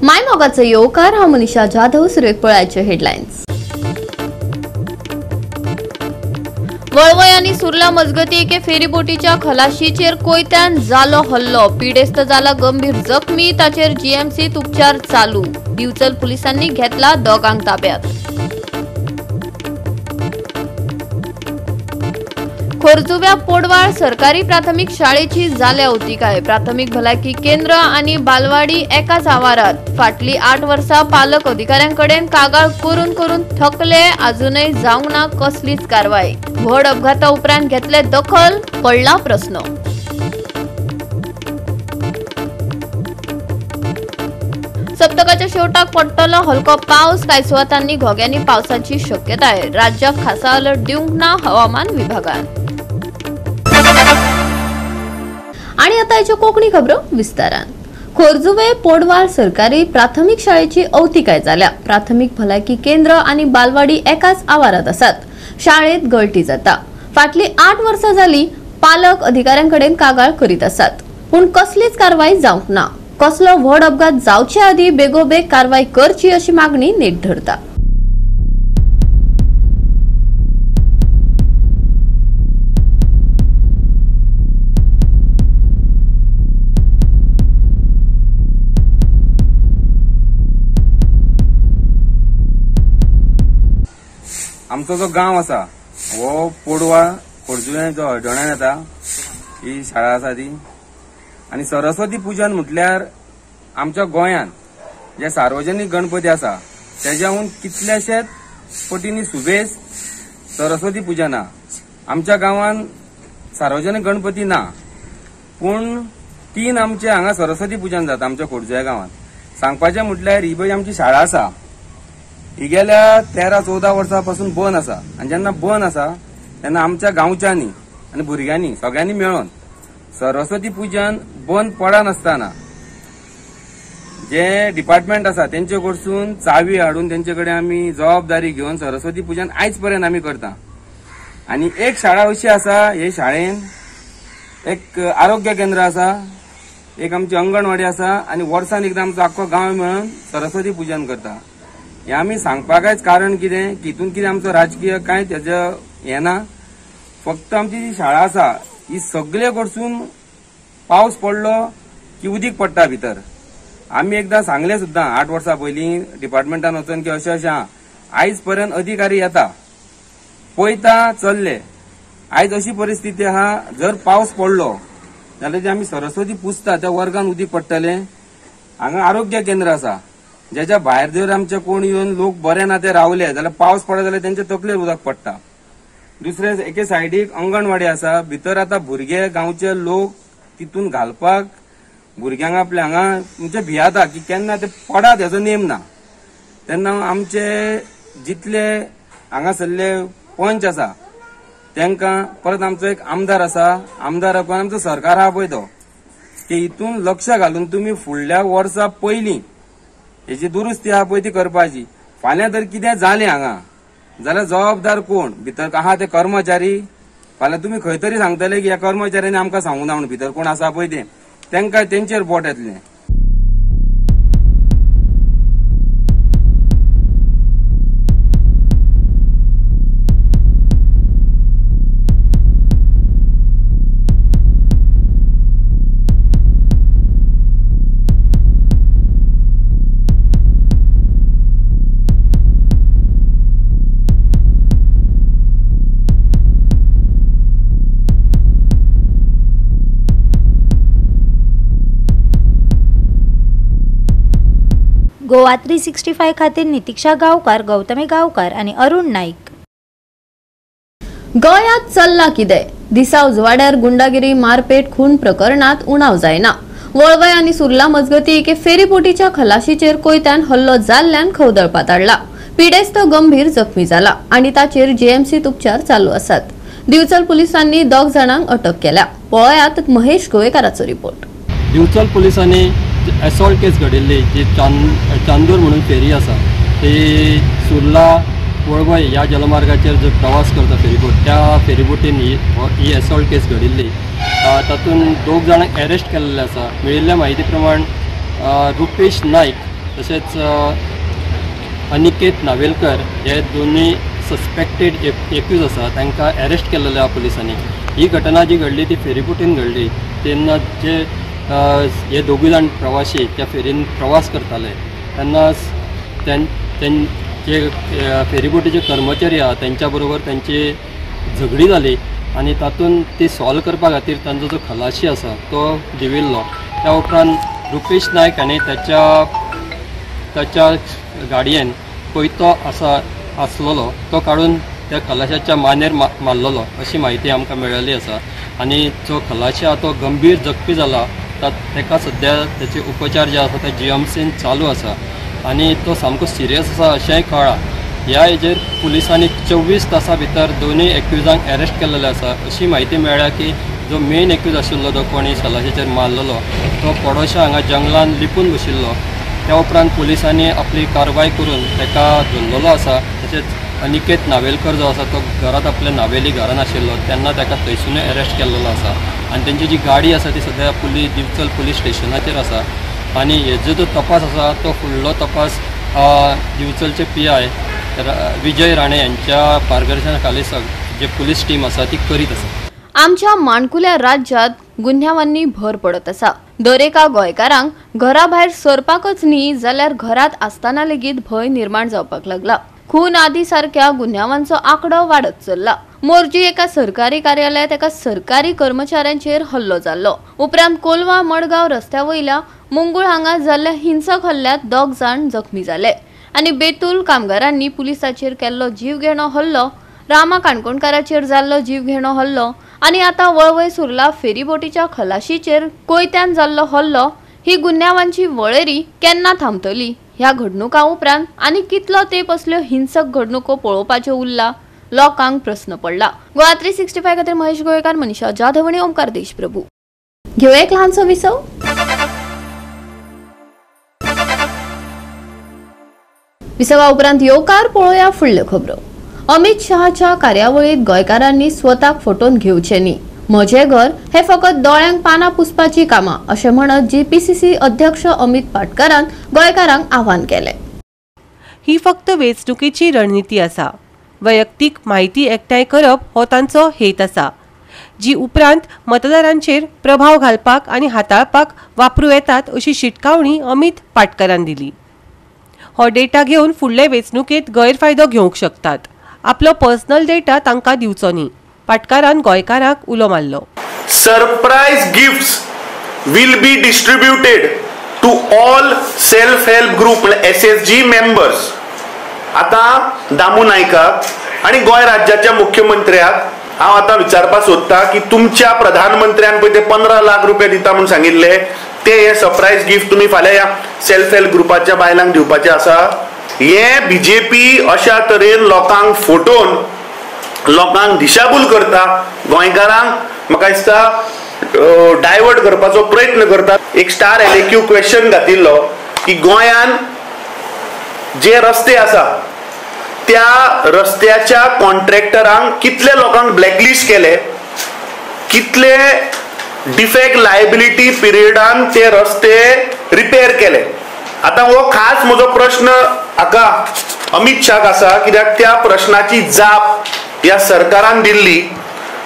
मायमोगाचो येवकार. हांव मनीषा जाधव. सुरवेक पळयाचे हेडलायन्स. वळवय आनी सुर्ला मजगती एके फेरीबोटीच्या खलाशीचेर कोयत्यान जालो हल्लो. पिडेस्त जाला गंभीर जखमी. ताचेर जीएमसीत उपचार चालू. दिवचल पुलिसांनी घेतला दोगांक ताब्यात. खोर्जुव्या पोडवाळ सरकारी प्राथमिक शाळेची जाल्या अवतिकाय. प्राथमिक भलायकी केंद्र आनी बालवाडी एकाच आवारात. फाटली 8 वर्सां पालक अधिकाऱ्यांकडेन कागाळ करून करून थकले. अजूनय जावंक ना कसलीच कारवाय. व्हड अपघाता उपरांत घेतले दखल, पडला प्रस्न. सप्तकाच्या शेवटाक पडटलो हलको पावस. कांय सुवातांनी घोग्यांनी पावसाची शक्यताय. राज्याक खासा अलर्ट दिवंक ना हवामान विभागान. आणि आता याच्यो कोंकणी खबरो विस्तारान. खोर्जुवे पोडवाळ सरकारी प्राथमिक शाळेची अवतिकाय जाल्या. प्राथमिक भलायकी केंद्र आणि बालवाडी एकाच आवारात आसात. शाळेत गळटी जाता. फाटली 8 वर्सां जाली पालक अधिकाऱ्यांकडेन कागाळ करीत आसात, पूण कसलीच कारवाय जावंक ना. कसलो व्हड अपघात जावचे आदी बेगोबेग कारवाय करची अशी मागणी नेट धरता. आमचो जो गांव आसा हो पोडवाळ खोर्जुवें जो हळदोण्यान येता ही शाळा आसा ती. आनी सरस्वती पुजन म्हटल्यार आमच्या गोंयांत जे सार्वजनीक गणपती आसा तेज्याहून कितल्याशेच पटींनी सुबेज सरस्वती पुजन आहा. आमच्या गांवान सार्वजनीक गणपती ना, पूण 3 आमचे हांगा सरस्वती पुजन जाता आमच्या खोर्जुव्या गांवांत. सांगपाचें म्हटल्यार ही पळय आमची शाळा आसा ही गेल्या 13-14 वर्सां पासून बंद आसा. आनी जेन्ना बंद आसा तेन्ना आमच्या गांवच्यांनी आनी भुरग्यांनी सगळ्यांनी मेळोन सरस्वती पुजन बंद पडनासतना जे डिपार्टमेंट आसा तेंचे कडसून चावी हाडून तेंचे कडेन आमी जबाबदारी घेवन सरस्वती पुजन आयज पर्यंत आमी करता. आनी एक शाळा अशी आसा, हे शाळेन एक आरोग्य केंद्र आसा, एक आमची अंगणवाडी आसा आनी वर्सान एकदां आमचो आख्खो गांव मेळून सरस्वती पुजन करता. हें आमी सांगपाकच कारण कितें की हितून कितें आमचो राजकीय कांय तेजे हें ना. फक्त आमची जी शाळा आसा ही सगळे कडसून पावस पडलो की उदीक पडटा भितर. आमी एकदां सांगलें सुद्दां 8 वर्सां पयलीं डिपार्टमेंटान वचून की अशें अशें आहा. आयज पर्यंत अधिकारी येता पळयता चल्ले. आयज अशी परिस्थिती आहा, जर पावस पडलो जाल्यार जे आमी सरस्वती पुजता त्या वर्गान उदीक पडटलें. हांगा आरोग्य केंद्र आसा ज्याच्या भायर जर आमचे कोण येवन लोक बरे ना ते रावले जाल्यार पावस पडत जाल्यार तेंच्या तकलेर उदक पडटा. दुसरे एके सायडीक अंगणवाडी आसा, भितर आतां भुरगे गांवचे लोक तितून घालपाक भुरग्यांक आपल्या हांगा म्हणजे भियाता की केन्ना ते पडात हेजो नेम ना. तेन्ना आमचे जितले हांगासरले पंच आसा तेंकां, परत आमचो एक आमदार आसा, आमदाराक आमचो सरकार आहा पळय तो की हितून लक्ष घालून तुमी फुडल्या वर्सा पयलीं हेजी दुरुस्ती आहा पळय ती करपाची. फाल्यां जर कितें जालें हांगा जाल्यार जबाबदार कोण? भितर आहा ते कर्मचारी. फाल्यां तुमी खंय तरी सांगतले की ह्या कर्मचाऱ्यांनी आमकां सांगूना म्हूण भितर कोण आसा पळय ते, तेंकां तेंचेर बोट येतलें. गोवा 365 खातीर नितिक्षा गांवकार, गौतमी गांवकार आणि अरुण नाईक. गोंयांत चल्ला कितें? दिसा उजवाड्यार गुंडागिरी, मारपेट, खून प्रकरणात उणाव जायना. वळवय आनी सुर्ला मजगती एके फेरीबोटीच्या खलाशीचेर कोयत्यान हल्लो जाल्ल्यान खवदळ पाताळला. पिडेस्त गंभीर जखमी जाला आनी ताचेर जीएमसीत उपचार चालू आसात. दिवचल पुलिसांनी 2 जाणांक अटक केल्या. पळयात महेश गोवेकाराचो रिपोर्ट. दिवचल पुलिसांनी असॉल्ट केस घडिल्ली जी चांदूर म्हणून फेरी आसा ती सुर्ला वळवय ह्या जलमार्गाचेर जो प्रवास करता फेरीबोट, त्या फेरीबोटीन ही असॉल्ट केस घडिल्ली. तातूंत 2 जाणांक अरेस्ट केल्ले आसा. मेळिल्ल्या म्हायती प्रमाण रुपेश नायक तशेंच अनिकेत नावेलकर हे दोनूय सस्पेक्टेड एक्यूज आसा, तांकां अरेस्ट केल्लेले आहा पुलिसांनी. ही घटना जी घडली ती फेरीबोटीन घडली. तेन्ना जे हे दोगूय जाण प्रवासी त्या फेरीन प्रवास करताले तेन्ना जे फेरीबोटीचे कर्मचारी आहा तेंच्या बरोबर तेंची झगडी जाली आनी तातूंत ती सॉल्व करपा खातीर तांचो जो खलाशी आसा तो देविल्लो. त्या उपरांत रुपेश नायक हाणें ताच्या गाडयेन कोयतो आसा आसलेलो तो काडून त्या खलाशाच्या मानेर मारलेलो अशी म्हायती आमकां मेळिल्ली आसा. आनी जो खलाशी आहा तो गंभीर जखमी जाला, ताका सद्या ताचे उपचार जे आसा ते जीएमसीन चालू आसा आनी तो सामको सिरियस आसा अशेंय कळ्ळां. ह्या हेजेर पुलिसांनी 24 तासां भितर दोनूय एक्युजांक अरेस्ट केल्लेले आसा. अशी म्हायती मेळ्ळ्या की जो मेन एक्यूज आशिल्लो तो कोणी खलाशाचेर मारलेलो तो पडोशा हांगा जंगलान लिपून बशिल्लो. त्या उपरांत पुलिसांनी आपली कारवाय करून ताका धरलेलो आसा. तशेंच अनिकेत नावेलकर जो आसा तो घरांत आपल्या नावेली घरान आशिल्लो तेन्ना ताका थंयसुनूय अरेस्ट केल्लो आसा. आनी तेंची जी गाडी आसा ती सद्या दिवचल पुलीस स्टेशनाचेर आसा. आनी हेजो जो तपास आसा तो फुडलो तपास दिवचलचे PI Vijay Rane यांच्या मार्गदर्शना खाली जे पुलीस टीम आसा ती करीत आसा. आमच्या माणकुल्या राज्यात गुन्ह्यावांनी भर पडत आसा. दरेका गोंयकारांक घरा भायर सरपाकच न्ही जाल्यार घरात आसतना लेगीत भंय निर्माण जावपाक लागला. खून आदी सारक्या गुन्ह्यावांचो आंकडो वाडत चल्ला. मोरजी एका सरकारी कार्यालयात एका सरकारी कर्मचाऱ्यांचेर हल्लो जाल्लो. उपरांत कोलवा मडगांव रस्त्या वयल्या मुंगूळ हांगा जाल्ल्या हिंसक हल्ल्यात 2 जाण जखमी जाले आनी बेतूल कामगारांनी पुलिसाचेर केल्लो जीवघेणो हल्लो, रामा काणकोणकाराचेर जाल्लो जीवघेणो हल्लो आनी आतां वळवय सुर्ला फेरीबोटीच्या खलाशीचेर कोयत्यान जाल्लो हल्लो ही गुन्यांवांची वळेरी केन्ना थांबतली? ह्या घडणुकां उपरांत आनी कितलो तेंप असल्यो हिंसक घडणुको पळोवपाच्यो उरला लोकांक प्रस्न पडला. गोवा 365 खातीर महेश गोवेकार, मनीषा जाधव आनी ओमकार देशप्रभू. घेवया एक ल्हानसो विसव. विसवा उपरांत येवकार पळोवया फुडल्यो खबरो. अमित शहाच्या कार्यावळीत गोंयकारांनी स्वताक फटोवन घेवचें न्ही, म्हजें घर हे फकत दोळ्यांक पानां पुसपाची कामां अशें म्हणत जीपीसीसी अध्यक्ष अमित पाटकारान गोंयकारांक आव्हान केलें. ही फक्त वेंचणुकेची रणनिती आसा. वैयक्तीक म्हायती एकठांय करप हो तांचो हेत आसा, जी उपरांत मतदारांचेर प्रभाव घालपाक आनी हाताळपाक वापरूं येतात अशी शिटकावणी अमित पाटकारान दिली. हो डेटा घेवन फुडले वेंचणुकेत गैरफायदो घेवंक शकतात. आपलो पर्सनल डेटा तांकां दिवचो न्ही, पाटकारान गोंयकारांक उलो मारलो. Surprise gifts will be distributed to all self help group SSG members. आतां दामू नायकाक आनी गोंय राज्याच्या मुख्यमंत्र्याक हांव आतां विचारपाक सोदता की तुमच्या प्रधानमंत्र्यान पळय ते 15 लाख रुपया दिता म्हूण सांगिल्ले, ते हे सरप्रायज गिफ्ट तुमी फाल्यां ह्या सेल्फ हेल्प ग्रुपाच्या बायलांक दिवपाचे आसा. हे बीजेपी अशा तरेन लोकांक फटोवन लोकांक दिशाभूल करता, गोंयकारांक म्हाका दिसता डायवर्ट करपाचो प्रयत्न करता. एक स्टार LAQ question घातिल्लो की गोंयान जे रस्ते आसा त्या रस्त्याच्या कॉन्ट्रॅक्टरांक कितले लोकांक ब्लॅकलिस्ट केले, कितले डिफेक्ट लायबिलिटी पिरियडान ते रस्ते रिपेर केले. आतां हो खास म्हजो प्रश्न हाका अमित शाहाक आसा, कित्याक त्या प्रश्नाची जाप ह्या सरकारान दिल्ली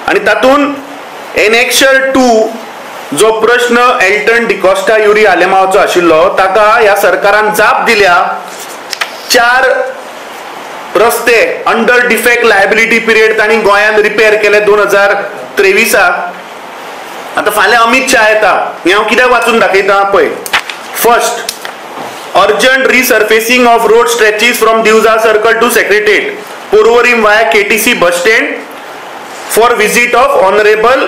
आनी तातूंत एनेक्शर 2 जो प्रश्न एल्टन डिकॉस्टा युरी आलेमावाचो आशिल्लो ताका ह्या सरकारान जाप दिल्या. 4 रस्ते अंडर डिफेक्ट लायबिलिटी पिरियड तांणी गोंयांत रिपेर केले 2023. आतां फाल्यां अमित शाह येता, हें हांव कित्याक वाचून दाखयता पळय. First, urgent resurfacing of road stretches from Divjal circle to secretariat, Porvorim via KTC bus stand for visit of honourable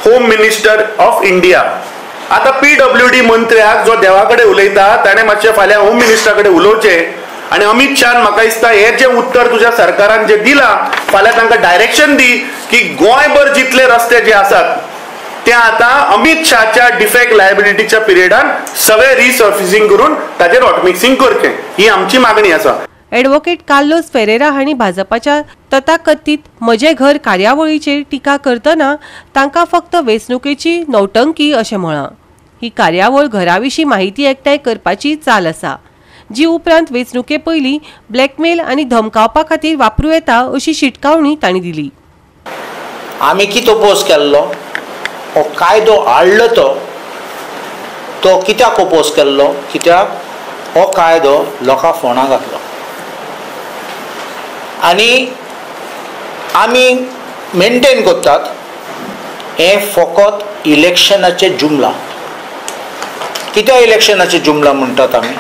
home minister of India. आतां PWD मंत्र्याक जो देवा कडेन उलयता ताणें मातशें फाल्यां होम मिनिस्टरा कडेन उलोवचें आनी अमित शाहान म्हाका दिसता हें जें उत्तर तुज्या सरकारान जें दिलां फाल्यां तांकां डायरेक्शन दी की गोंयभर जितले रस्ते जे आसात ते आतां अमित शाहाच्या डिफेक्ट लायबिलिटीच्या पिरियडान सगळे रिसर्फिसींग करून ताचेर हॉटमिक्सिंग करचें, ही आमची मागणी आसा. एडवोकेट कार्लोस फेरेरा हांणी भाजपाच्या तथाकथीत म्हजें घर कार्यावळीचेर टिका करतना तांकां फक्त वेंचणुकेची नौटंकी अशें म्हळां. ही कार्यावळ घराविशीं माहिती एकठांय करपाची चाल आसा, जी उपरांत वेंचणुके पयलीं ब्लॅकमेल आनी धमकावपा खातीर वापरूं येता अशी शिटकावणी तांणी दिली. आमी कितें ओपोज केल्लो हो कायदो हाडलो तो कित्याक ओपोज केल्लो, कित्याक हो कायदो लोकां फोंडा घातलो आनी आमी मेनटेन करतात हें फकत इलेक्शनाचें जुमला. कित्याक इलेक्शनाचें जुमला म्हणटात आमी?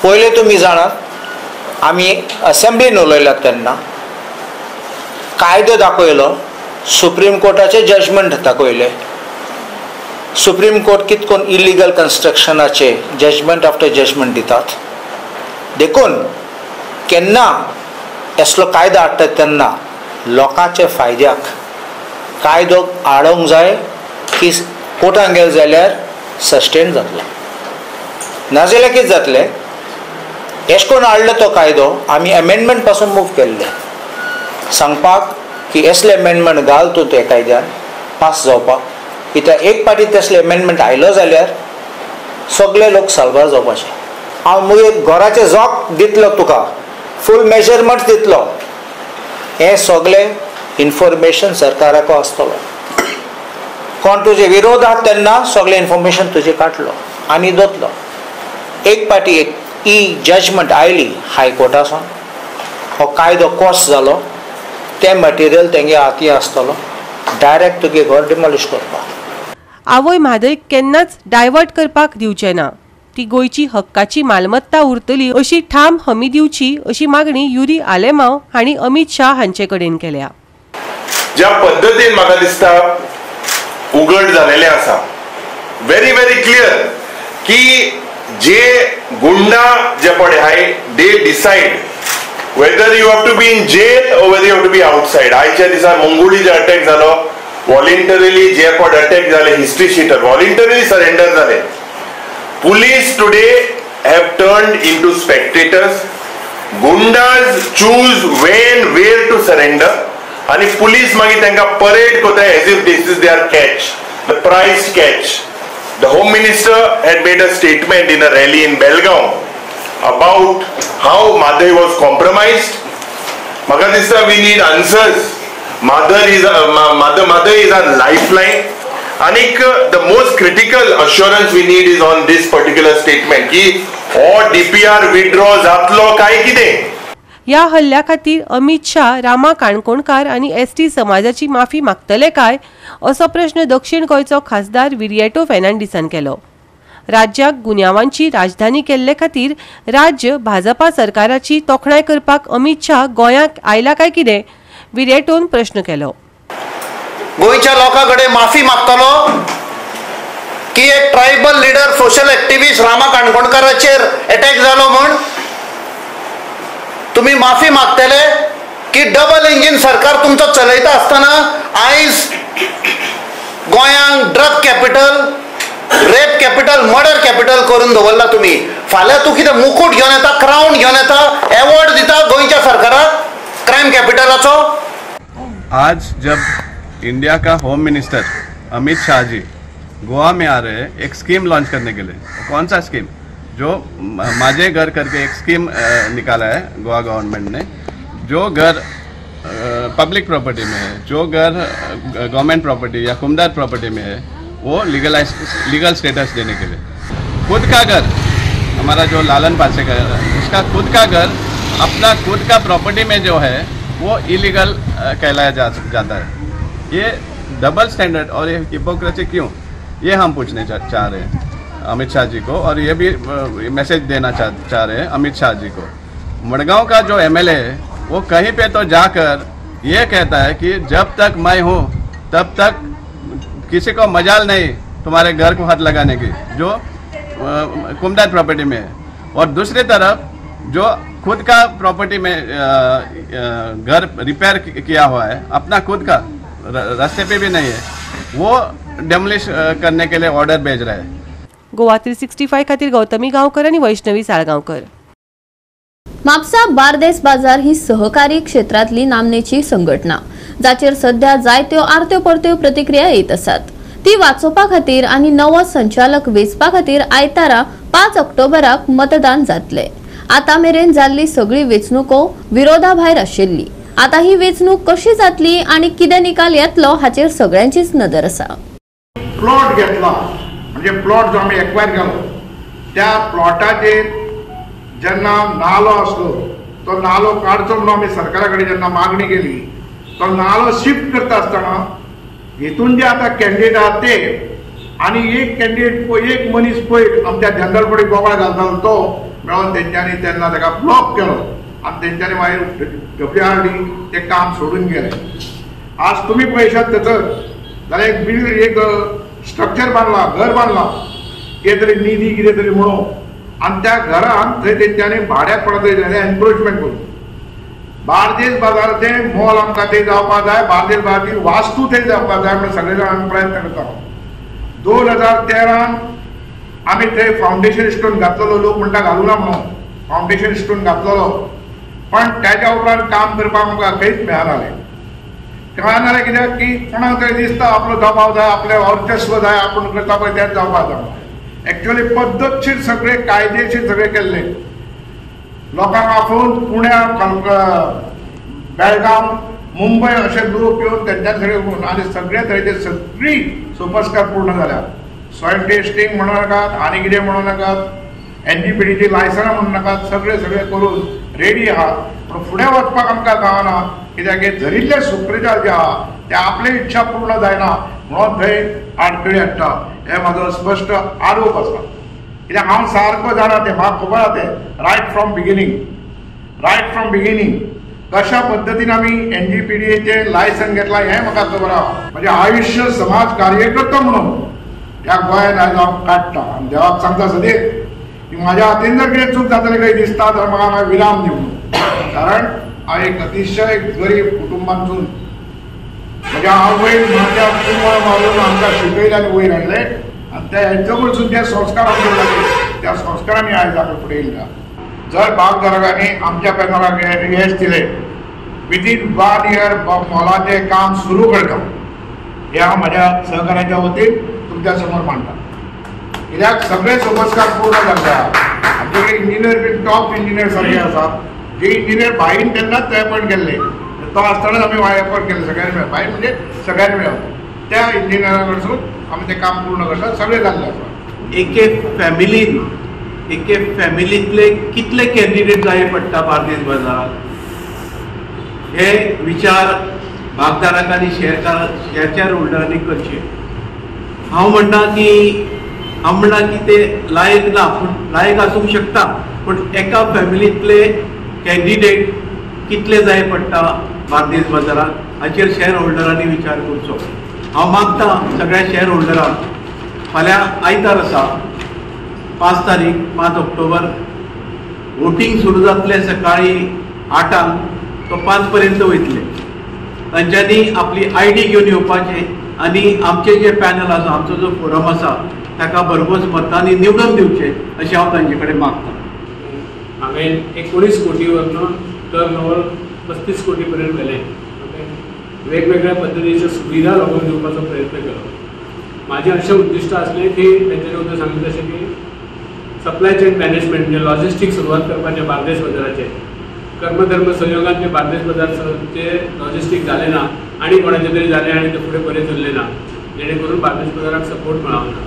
पयलें तुमी जाणात आमी असेंब्लीन उलयल्यात तेन्ना कायदो दाखयलो, सुप्रीम कोर्टाचें जजमेंट दाखयलें. सुप्रीम कोर्ट कितें करून इलिगल कन्स्ट्रक्शनाचे जजमेंट आफ्टर जजमेंट दितात. देखून केन्ना असलो कायदो हाडटात तेन्ना लोकांच्या फायद्याक कायदो हाडूंक जाय की कोर्टान गेले जाल्यार सस्टेन जातलो, नाजाल्यार कितें जातलें? एश कोन्न हाडलो तो कायदो आमी एमेंडमेंट पासून मूव केल्ले सांगपाक की असले एमेंडमेंट घाल तूं त्या कायद्यान पास जावपाक, कित्याक एक पाटी तसले एमेंडमेंट आयलो जाल्यार सगळे लोक साल्वार जावपाचे. हांव मुगे घराचें जोक दितलो तुका, फूल मेजरमेंट दितलो, हें सगळें इन्फॉर्मेशन सरकाराक आसतलो. कोण तुजे विरोध आहा तेन्ना सगळें इन्फॉर्मेशन तुजें काडलो आनी दवरतलो. एक पाटी एक ई जजमेंट आयली हायकोर्टासून, हो कायदो कॉस जालो, तें मटेरियल तेंगे हाती आसतलो, डायरेक्ट तुगे घर डिमॉलिश करपाक. आवय म्हादय केन्नाच डायवर्ट करपाक दिवचे ना, ती गोंयची हक्काची मालमत्ता उरतली अशी ठाम हमी दिवची अशी मागणी युरी आलेमाव हांणी अमित शाह हांचे कडेन केल्या. ज्या पद्दतीन म्हाका दिसता उघड जालेलें आसा, व्हेरी व्हेरी क्लियर की जे गुंडा जे पळय आहाय they decide whether you have to be in jail or whether you have to be outside. आयच्या दिसा मंगुळी जे अटॅक जालो, वॉलंटरीली जे पड अटॅक जाले, हिस्ट्री शिटर वॉलंटरीली सरेंडर जाले. Police today have turned into spectators. Goondas choose when where to surrender आनी police मागीर तांकां parade करता as if this is their catch, the prize catch. The home minister had made a statement in a rally in Belgaum about how Mhadei was compromised. म्हाका दिसता we need answers. Mhadei is our lifeline. आनीक the most critical assurance we need is on this particular statement की हो DPR withdraw जातलो काय कितें. ह्या हल्ल्या खातीर अमित शाह रामा काणकोणकार आनी एसटी समाजाची माफी मागतले काय असो प्रश्न दक्षिण गोंयचो खासदार विरिएटो फेर्नांडीसान केलो. राज्याक गुन्यांवांची राजधानी केल्ले खातीर राज्य भाजपा सरकाराची तोखणाय करपाक अमित शाह गोंयांत आयला काय कितें विरिएटोन प्रश्न केलो. गोंयच्या लोकां कडेन माफी मागतलो की एक tribal leader social activist Rama काणकोणकाराचेर attack जालो म्हूण तुमी माफी मागतले की डबल इंजीन सरकार तुमचो चलयता आसतना आयज गोंयांक drug capital, rape capital, murder capital करून दवरला तुमी. फाल्यां तूं कितें मुकूट घेवन येता, क्रावन घेवन येता, एवॉर्ड दिता गोंयच्या सरकाराक क्रायम कॅपिटलाचो. आज जब इंडिया का होम मिनिस्टर अमित शाह जी गोवा में आ रहे हैं एक स्कीम लॉन्च करने के लिए, कौन सा स्कीम? जो माझे घर करके एक स्कीम निकाला है गोवा गवर्नमेंट ने. जो घर पब्लिक प्रॉपर्टी में है, जो घर गवर्नमेंट प्रॉपर्टी या कुमदार प्रॉपर्टी में है, वो लीगल स्टेटस देने के लिए. खुद का घर, हमारा जो लालन पासे का घर है, उसका खुद का घर अपना खुद का प्रॉपर्टी में जो है वो इलीगल कहलाया जाता है. ये डबल स्टैंडर्ड और ये हिपोक्रेसी क्यों, ये हम पूछने चाह रहे हैं अमित शाह जी को, और ये भी मैसेज देना चाह रहे हैं अमित शाह जी को. मडगांव का जो एमएलए है वो कहीं पे तो जाकर ये कहता है कि जब तक मैं हूँ तब तक किसी को मजाल नहीं तुम्हारे घर को हाथ लगाने की, जो कुमदार प्रॉपर्टी में है. और दूसरी तरफ जो खुद का प्रॉपर्टी में घर रिपेयर किया हुआ है, अपना खुद का, रास्ते पे भी नहीं है, वो डेमोलिश करने के लिए ऑर्डर भेज रहे हैं. गोवा 365 खातीर गौतमी गांवकर आणि वैष्णवी साळगांवकर. म्हापसा बार्देस बाजार ही सहकारी क्षेत्रातली नामनेची संघटना, जाचेर सध्या जायत्यो आरत्यो परत्यो प्रतिक्रिया येत आसात. ती वाचोवपा खातीर आनी नवो संचालक वेंचपा खातीर आयतारा 5 ऑक्टोबराक मतदान जातले। आतां मेरेन जाल्ली सगळी वेंचणुको विरोधाभायर आशिल्ली। आतां ही वेंचणूक कशी जातली आनी कितें निकाल येतलो हाचेर सगळ्यांचीच नदर आसा। प्लॉट घेतला म्हणजे प्लॉट जो आमी एक्वायर केलो त्या प्लॉटाचेर जेन्ना नालो आसलो तो नालो काडचो म्हणून आमी सरकारा कडेन जेन्ना मागणी केली तो नालो शिफ्ट करता आसतना हेतून जे आतां कॅन्डिडेट आहात ते आनी एक कॅन्डिडेट एक मनीस पयर आमच्या जनरल बॉडी गोबाळ घालतालो तो मेळोन तेंच्यांनी तेन्ना ताका ब्लॉक केलो आनी तेंच्यांनी मागीर डब्ल्यू आर डी ते काम सोडून गेले। आज तुमी पळयशात थंयसर जाल्यार एक बिल्ड एक स्ट्रक्चर बांदला, घर बांदला, कितें तरी निधी कितें तरी म्हणून आनी त्या घरान थंय तेंच्यांनी भाड्याक पडत थंय एनक्रोचमेंट करून बार्देस बाजाराचें मोल आमकां थंय जावपाक जाय, बार्देस बाजाराची वास्तू थंय जावपाक जाय म्हणून सगळे जाण आमी प्रयत्न करता। 2013 आमी थंय फावंडेशन स्टोन घातलेलो, लोक म्हणटा घालूना म्हणून फावंडेशन स्टोन घातलेलो, पण त्याच्या उपरांत काम करपाक आमकां खंयच मेळनालें। मेळनालें कित्याक की कोणाक तरी दिसता आपलो दबाव जाय, आपलें वर्चस्व जाय, आपूण करता पळय तेंच जावपाक जाय। एक्चुअली पद्दतशीर सगळे कायदेशीर सगळे केल्ले, लोकांक आपोवन पुण्या बेळगांव मुंबय अशे लोक येवन तेंच्यान सगळे करून आनी सगळे तरेचे सगळी सोपस्कार पूर्ण जाल्या। सॉयल टेस्टिंग म्हणू नाकात आनी कितें म्हणू नाकात, एनजीपीडीची लायसनां म्हणू नाकात, सगळे सगळे करून रेडी आहा। पूण फुडें वचपाक आमकां गावना कित्याक हे झरिल्ले सुप्रेजार जे आहा ते आपली इच्छा पूर्ण जायना म्हणून थंय आडखळी हाडटा हे म्हाजो स्पश्ट आरोप आसा। कित्याक हांव सारको जाणा तें म्हाका खबर आहा तें रायट फ्रॉम बिगिनींग कशा पद्दतीन आमी एनजीपीडीएचें लायसन घेतलां हें म्हाका खबर आहा। म्हजें आयुश्य समाज कार्यकर्तो म्हणून ह्या गोंयांत आयज हांव काडटा आनी देवाक सांगता सदींच की म्हाज्या हातीन जर कितें चूक जातली खंय दिसता तर म्हाका विराम दी म्हणून, कारण हांव एक अतिशय गरीब कुटुंबांतसून म्हज्या आवयन म्हाज्या कुंवळ मारून आमकां शिकयलें आनी वयर हाडलें आनी त्या हेंचे कडसून जे संस्कार आमकां जाले त्या संस्कारांनी आयज आमी फुडें येयला। जर भागधारकांनी आमच्या पॅनलाक येस दिलें विदीन 1 इयर मॉलाचें काम सुरू करता हें हांव म्हज्या सहकाऱ्यांच्या वतीन तुमच्या समोर मांडटा। कित्याक सगळे सोपस्कार पूर्ण जाल्ले आहा, आमचे कडेन इंजिनियर बीन टॉप इंजिनियर सारके आसात, जे इंजिनियर भाईन तेन्नाच ते अपॉयंट केल्ले, तो आसतनाच आमी अपॉयंट केल्ले सगळ्यांनी मेळून, भाई म्हणजे सगळ्यांनी मेळून त्या इंजिनियरा कडसून आमी तें काम पूर्ण करतात, सगळें जाल्लें आसा। एके फॅमिलीन एके फॅमिलींतले कितले कॅन्डिडेट जाय पडटा बार्देस बाजारात हे विचार भागधारकांनी शेअर होल्डरांनी करचे। हांव म्हणना की ते लायक ना, पूण लायक आसूंक शकता, पूण एका फॅमिलींतले कॅन्डिडेट कितले जाय पडटा बार्देस बाजारात हाचेर शेअर होल्डरांनी विचार करचो। हांव मागता सगळ्या शेअर होल्डरांक, फाल्यां आयतार आसा 5 तारीख 5 ऑक्टोबर, वोटींग सुरू जातलें सकाळीं 8 तो 5 पर्यंत वयतले। तांच्यांनी आपली I D घेवन येवपाचें आनी आमचें जें पॅनल आसा, आमचो जो फोरम आसा ताका भरघोस मतांनी निवडून दिवचें अशें हांव तांचे कडेन मागता। हांवें 19 कोटी वरन टर्न ओवर 35 कोटी पर्यंत व्हेलें। वेगवेगळ्या पद्दतीच्यो सुविधा लोकांक दिवपाचो प्रयत्न केलो। म्हाजें अशें उद्दिश्ट आसलें की तेंच्यांनी वचून सांगलें तशें की सप्लाय चेन मॅनेजमेंट म्हणजे लॉजिस्टीक सुरवात करपाचें बार्देस बाजाराचें, कर्मधर्म संयोगान ते बार्देस बाजाराचें लॉजिस्टीक जालें ना आनी कोणाचें तरी जालें आनी तें फुडें बरें चल्लें ना, जेणे करून बार्देस बाजाराक सपोर्ट मेळना।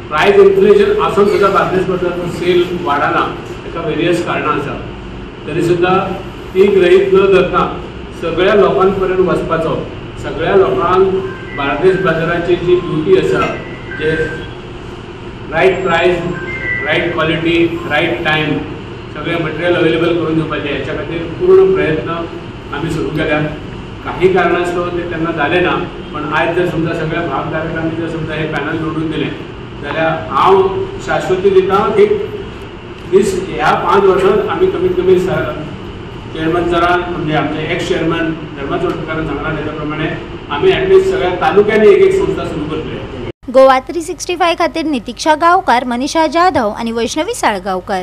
प्रायस इन्फ्लेशन आसून सुद्दां बार्देस बाजाराचो सेल वाडना, ताका वेरियस कारणां आसा, तरी सुद्दां ती गृहीत न धरता सगळ्या लोकां पर्यंत वचपाचो, सगळ्या लोकांक बार्देस बाजाराची जी ब्युटी आसा, जे right price, right quality, right time सगळें मटेरियल अवेलेबल करून दिवपाचें, हेच्या खातीर पूर्ण प्रयत्न आमी सुरू केल्यात। काही कारणास्तव ते तेन्ना जालें ना, पण आयज जर समजा सगळ्या भागधारकांनी जर समजा हे पॅनल निवडून दिलें जाल्यार हांव शाश्वती दिता की दीस ह्या 5 वर्सांत आमी कमीत कमी चेअरमॅन सरान म्हणजे आमचे एक्स चेअरमॅन धर्मा चोडणकारान सांगलां तेच्या प्रमाणे आमी एटलिस्ट सगळ्या तालुक्यांनी एक एक संस्था सुरू करतले। गोवा 365 खातीर नितीक्षा गांवकार, मनीषा जाधव आनी वैष्णवी साळगांवकर।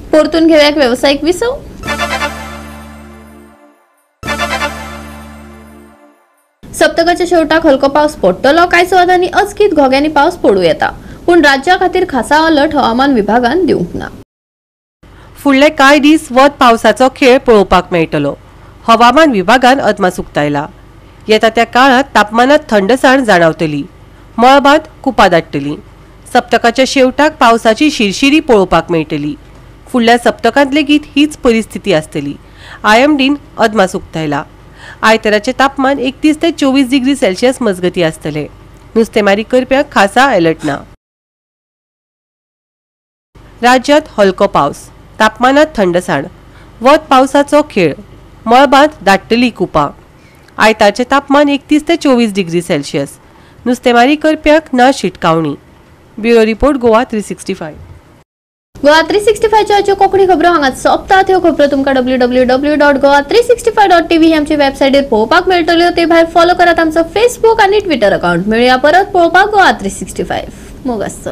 परतून घेवया वेवसायीक विसव। सप्तक सप्तकाच्या शेवटाक हलको पावस पडटलो. कांय सुवातांनी अचकीत घोग्यांनी पावस पडूं येता, पूण राज्या खातीर खासा अलर्ट हवामान विभागान दिवंक ना. फुडले कांय दीस वत पावसाचो खेळ पळोवपाक मेळटलो. हवामान विभागान अदमास उक्तायला. येता त्या काळांत तापमानात थंडसाण जाणवतली. मळबांत कुपां दाट्टली. सप्तकाच्या शेवटाक पावसाची शिरशिरी पळोवपाक मेळटली. फुडल्या सप्तकांत लेगीत हीच परिस्थिती आसतली. आयएमडीन अदमास उक्तायला. आयताराचें तापमान 31 ते 24 डिग्री सेल्सियस मजगती आसतले. नुस्तेमारी करप्यांक खासा अलर्ट ना. राज्यांत हलको पावस, तापमानात थंडसाण, वत पावसाचो खेळ, मळबांत दाट्टली कुपां. आयतारचें तापमान 31 ते 24 डिग्री सेल्सियस. नुस्तेमारी करप्यांक ना शिटकावणी. Bureau report, Goa 365. Goa 365 च्यो कोंकणी खबरो हांगाच सोंपतात. ह्यो खबरो तुमकां www.goa365.tv ही आमची वेबसायटीर पळोवपाक मेळटल्यो. ते भायर फॉलो करात आमचो फेसबूक आनी ट्विटर अकाउंट. मेळया परत पळोवपाक गोवा 365. मोग आसचो.